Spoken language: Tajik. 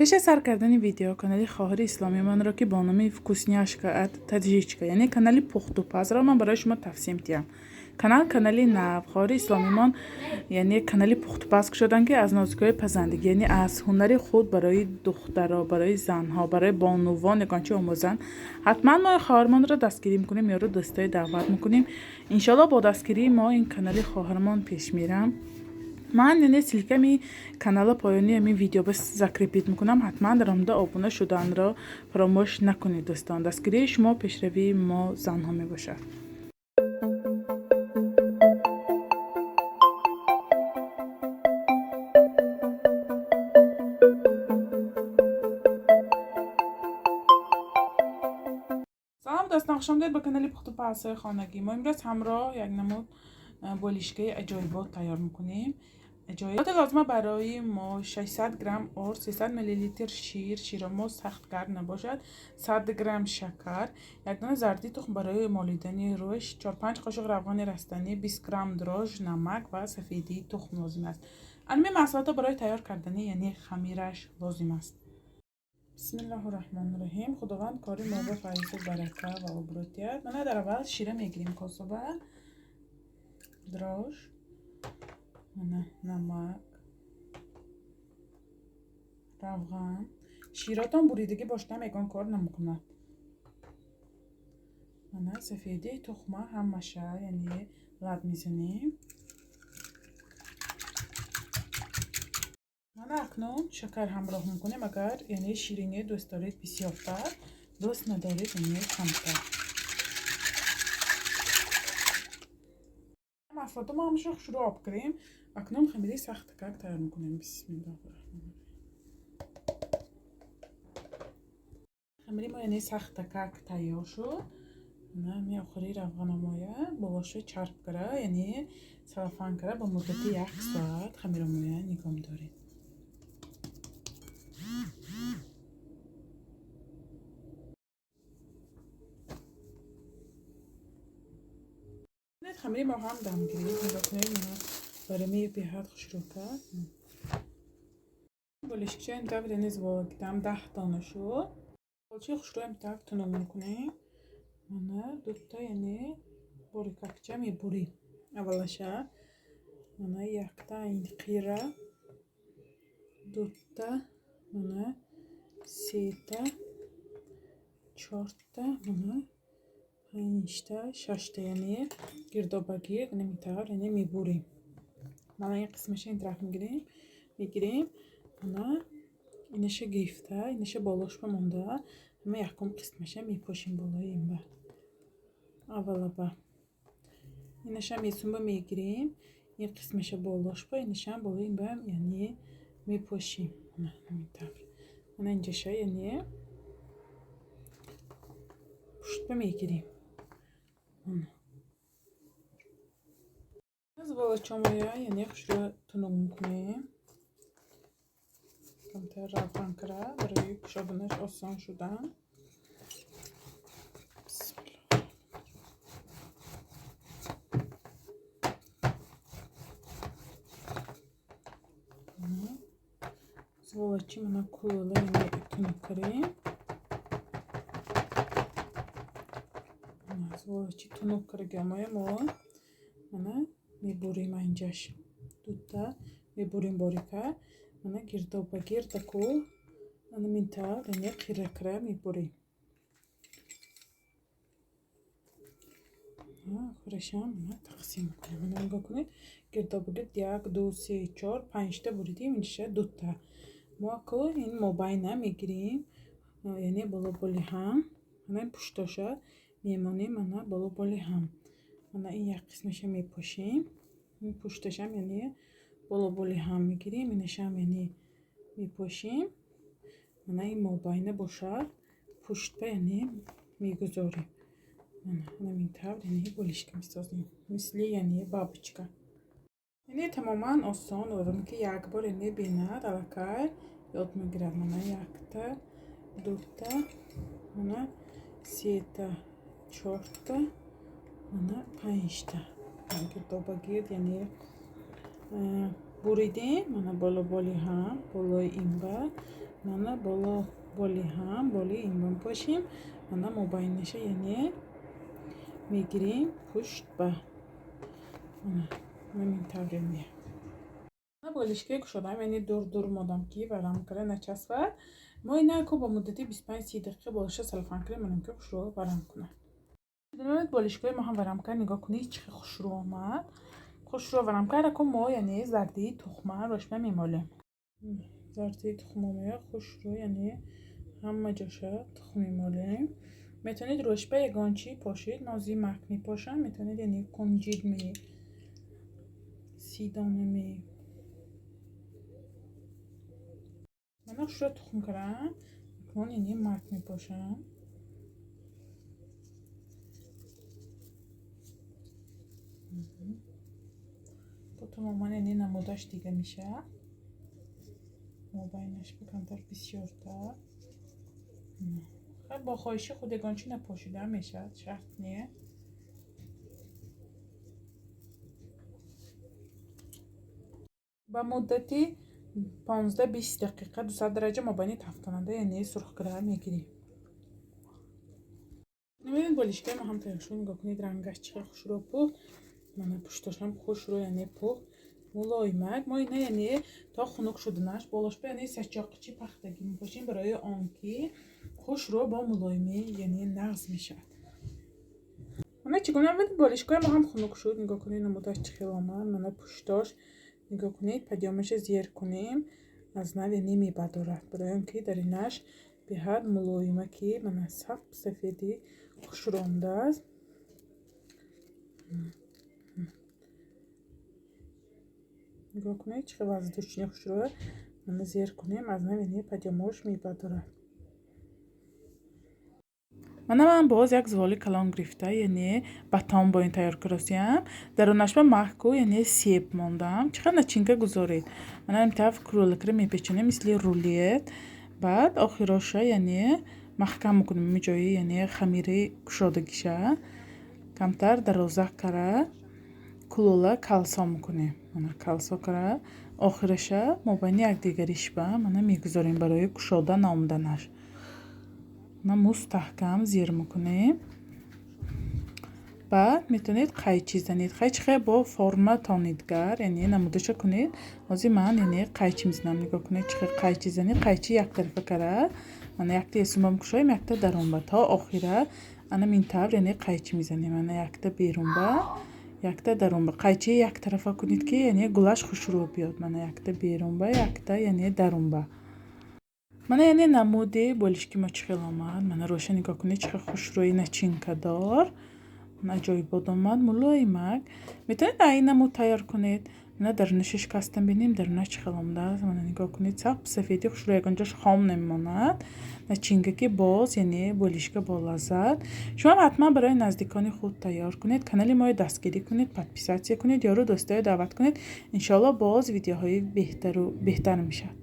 Пеш аз сар кардани видео канали хоҳари исломимонро, ки бо номи Вкусняшка от Таджичка, яъне канали пухтупазро ман барои шумо тавсия медиҳам. Канал канали нав, хоҳари исломимон яъне канали пухтупаз кушоданд, ки аз нозукиҳои пазандагӣ, яъне аз ҳунари худ барои духтаро, барои занҳо, барои бонувон ягон чи омӯзанд. Ҳатман мо хоҳармонро дастгирӣ мекунем, ёру дӯстои даъват мекунем. Иншоалло, бо дастгирии мо ин канали хоҳармон пеш мерам. Ман яъне ссылками канала поёни ҳамин видео ба закрепить мекунам. Ҳатман дар омада обуна шуданро фаромӯш накунед, дӯстон. Дастгирии шумо пешравии мо занҳо мебошад. Салом, дӯстон, хушомадед ба канали пухтупазҳои хонагӣ. Мо имрӯз ҳамроҳ як намуд болишкаи аҷоибот тайёр мекунем. Аҷоиботи лозима барои мо: 600 грамм орд, 300 миллилитр шир, широмо сахт гарм набошад, 100 грамм шакар, як дона зарди тухм барои молидани рӯш, 4-5 қошуқ равғани растанӣ, 20 грамм дрожж, намак ва сафедии тухм лозим аст. Анами маҳсулотро барои тайёр кардани яъне хамираш лозим аст. Бисмиллоҳу раҳмони раҳим. Худованд кори мо ба файзу барака ва обрӯ диҳад. Мана, дар аввал шира мегирем, кособа дрожж, мана, намак, равған. Широтон буридагӣ бошад, ягон кор намекунад. Мана, сафедии тухма ҳамаша яъне лат мезанем. Мана, акнун шакар ҳамроҳ мекунем. Агар яъне ширинӣ дӯст доред, бисёртар, дӯст надоред, яъне камтар. Маҳсулотро мо ҳамаша хушрӯ об кардем. Акнун хамири сахтакак тайёр мекунем. Бисмиллоҳи раҳмони. Хамири мо яъне сахтакак тайёр шуд. Мана, ми охири равғанамоя болоша чарб кара, яъне салафан кара, ба муддати як соат хамирамоя нигоҳ медорем. Хамири мо ҳам дам гирифт. Нигоҳ кунед, мана, барами беҳад хушрӯ кард. Болишкча ин тавр яъне звологидам, 10 дона шуд. Болчаи хушрӯ ин тавр тунук мекунем. Мана, дута яъне борикакча мебурем аввалаша. Мана, якта ин қира, дута, мана, сета, чорта, мана, панҷта, шашта, яъне гирдобагирд ин тавр яъне мебурем. Мана, ин қисмаша ин тараф мегирем. Мана, инаша гирифта, инаша болошба монда, ҳама якум қисмаша мепошем болои инба. Аввалаба инаша месумба мегирем, ин қисмаша болошба, инашам болои инба яъне мепошем. Мана, ҳамин тавр. Мана, инҷаша яъне пуштба мегирем. Мана, зволачомоя яъне хушрӯ тунук мекунем, камтар равған кара, барои кушоданаш осон шудан. Бисмиллоҳ. Зволачи, мана, кулала яъне тунук кардем. Зволачи тунук каргамоя мо, мана, мебурем. Инҷаш дута мебурем борика. Мана, гирдобагирдаку ана тавр яъне қиракра мебурем. Охирашам, мана, тақсим мекунем. Мана, нигоҳ кунед, гирдобагирд як, ду, се, чор, панҷта буридем, инҷаша дута. Мо аку ин мобайна мегирем, яъне болоболи ҳам, мана, ин пуштоша мемонем. Мана, болоболи ҳам, мана, ин як қисмаша мепошем, ин пушташам яъне болоболи ҳам мегирем, инашам яъне мепошем. Мана, ин мобайна бошад, пуштба яъне мегузорем. Мана, ҳамин тавр яъне болишка месозем, мисли яъне бабочка. Яъне тамоман осон, одаме ки як бор яъне бинад, аллакай ёд мегирад. Мана, якта, дута, мана, сета, чорта, мана, панҷта гирдобагирд яъне буридем. Мана, болоболи ҳам, болои инба. Мана боло боли ҳам боли ин мепошем. Мана мобайниша, яъне мегирем пушт ба. Мана ҳамин тавр яъне. Болишкаи кушодаам, яъне дур дур модам, ки варам кара начаспад. Мо ина ку ба муддати 25-30 дақиқа болиша салфан кунем, манам ки хушрӯ варам кунад. Болишкаи мо ҳам варам кард, нигоҳ кунед, чӣ хел хушрӯ омад. Хушрӯ варам кард, аку мо яъне зардии тухма рошма мемолем. Зардии тухмомая хушрӯ, яъне ҳама ҷоша тухм мемолем. Метавонед рӯшба ягон чӣ пошед, нози мак мепошам, метавонед яъне кунҷид ме, сидона ме. Мана хушрӯ тухм кардам, акнун яъне мак мепошам. Бо тамоман яъне намудаш дига мешавад. Мобайнаш ба камтар бисёртар. Бо хоҳиши худ ягон чӣ напошида мешавад, шарт не. Ба муддати 15-20 дақиқа 200 дараҷа мобайни тафтонанда, яъне сурхкара мегирем. Мебинед, болишкаи мо ҳам тайёр шуд. Нигоҳ кунед, рангаш чӣ хел хушрӯ пухт. Мана пуштошам хушрӯ, яъне пухт. Мулоимак. Мо ина яъне то хунук шуданаш болошба яъне сачоқчи пахтагӣ мепошем, барои он ки хушрӯ бо мулоимӣ, яъне нағз мешавад. Мана чӣ гуна бинед, болишкаи мо ҳам хунук шуд. Нигоҳ кунед, намудаш чӣ хел омад. Мана пуштош нигоҳ кунед, падёмаша зер кунем, аз нав яъне мебардорад, барои он ки даринаш беҳад мулоима, ки мана саф сафеди хушрӯ омадааст. Нигоҳ кунед, чӣ хел воздушный хушрӯ. Мана зер кунем, аз нав яъне падёмош мебардорад. Мана ман боз як зволи калон гирифта, яъне батон бо ин тайёр кардосиям. Дарунашба маҳку, яъне себ мондам. Чӣ қадр начинка гузоред. Мана ин тараф кроликро мепечонем мисли рулет. Баъд охироша яъне маҳкам мекунем ин ҷои, яъне хамири кушодагиша. Камтар дарозак кара кулола калсо мекунем. Мана калсо кара охираша мобайни якдигаришба мана мегузорем барои кушода наомаданаш. Мана мустаҳкам зер мекунем. Баъд метавонед қайчи занед. Қайчи хеле бо форма тонидгар, яъне намудаша кунед. Ҳозир ман яъне қайчи мезанам. Нигоҳ кунед, чӣ хел қайчи занед. Қайчи яктарафа кара. Мана якта есумба мекушоем, якта дарунба. То охира ана ин тавр яъне қайчи мезанем. Мана якта берунба, якта дарунба. Қайчи яктарафа кунед, ки яъне гулаш хушрӯ биёд. Мана якта берунба, якта яъне дарунба. Мана яъне намуди болишки мо чӣ хел омад. Мана рӯша нигоҳ кунед, чӣ хел хушрӯи начинкадор. Аҷоибот омад, мулоимак. Метавонед ай намуд тайёр кунед. Мана дарунаша шикастам, бинем дарунаш чӣ хел омадааст. Мана нигоҳ кунед, сап сафеди хушрӯ, ягон ҷош хом намемонад. Начинка ки боз яъне болишка бо лаззат. Шумо ҳам ҳатман барои наздикони худ тайёр кунед. Канали моро дастгирӣ кунед, подписаться кунед, ёру дӯстоё даъват кунед. Иншоалло боз видеоҳои беҳтару беҳтар мешавад.